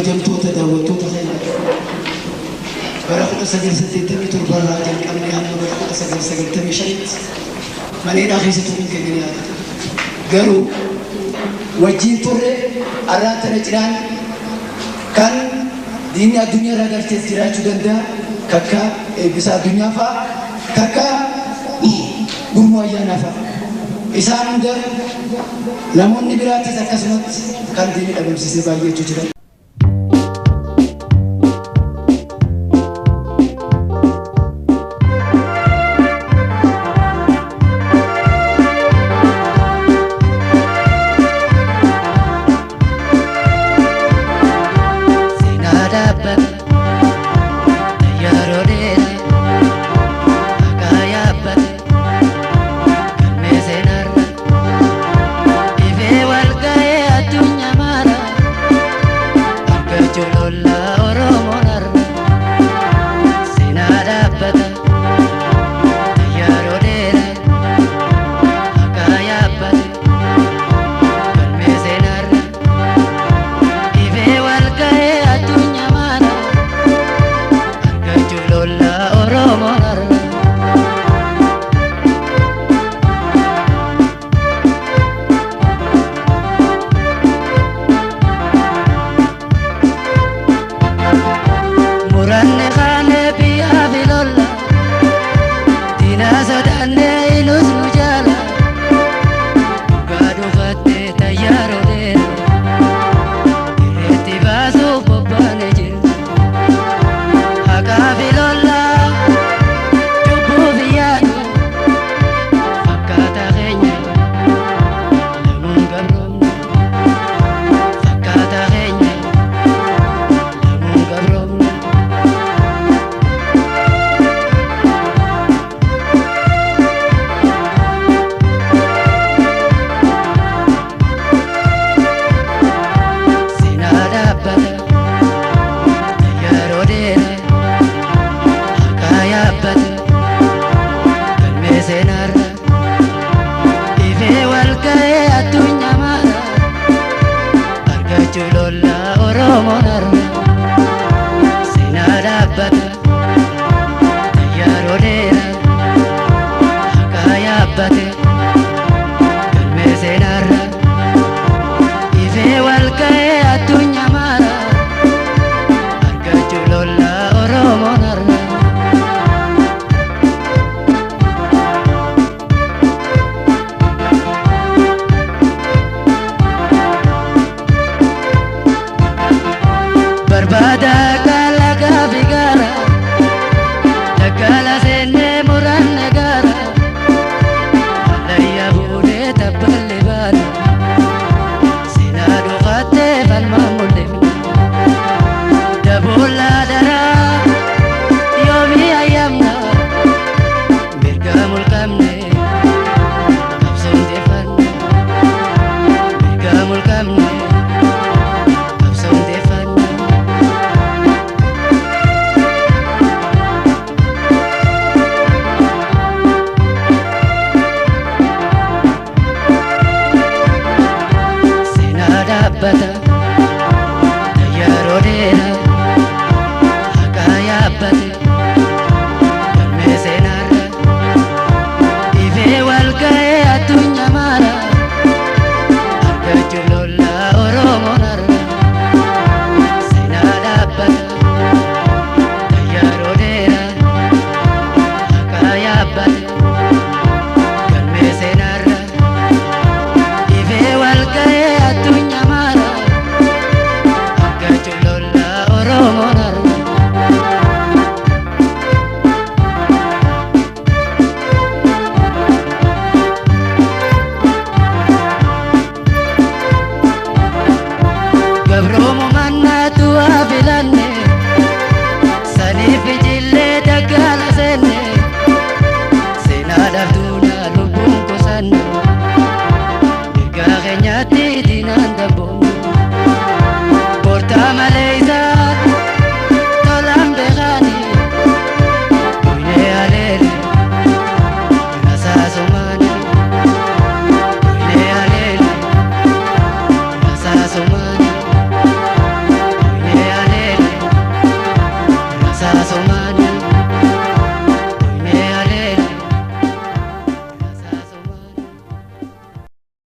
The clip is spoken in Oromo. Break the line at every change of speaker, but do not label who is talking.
Kabajamtoota daawwattoota keenya, bara 1987 irraa jalqabnee hamma bara 1995tti mana hidhaa keessa turuun keenya ni yaadatama. Garuu wajjin turre arraan tana cinaan kan diinni addunyaa irraa galchees jiraachuu danda'a. Kakka Eebbisaa Addunyaa fa'a, kakka Gurmuu Ayyaanaa fa'a. Isaan hunda namoonni biraatis akkasumatti kan diinni dhabamsiisee baay'eetu jira.
Seenaa dhaabbata yeroo dheeraa haqaa yaabbate galmee seenaarra ifee wal ga'ee addunyaa maara argachuu lollaa Oromoon har'a. Seenaa dhaabbata yeroo dheeraa haqaa yaabbate galmee seenaarra ifee wal ga'ee addunyaa maara argachuu lollaa Oromoon har'a. Muranne kaane biyyaa fi lolla, diina sodaanne ilus nu jaala, dhugaa dhufatte tayyaaroo dheera, dirreetti baasuuf bobbaane jira. Haqaa fi lolla, cubbuu fi yaadu, fakkaata keenya lamuun gabroomne, fakkaata keenya lamuun gabroomne. Seenaa dhaabbata yeroo dheeraa haqaa yaabbate galmee seenaarra ifee wal ga'ee addunyaa maara argachuu lollaa Oromoon har'a. Seenaa dhaabbata yeroo dheeraa haqaa yaabbate galmee seenaarra ifee wal ga'ee addunyaa maara argachuu lollaa Oromoon har'a. Barbaada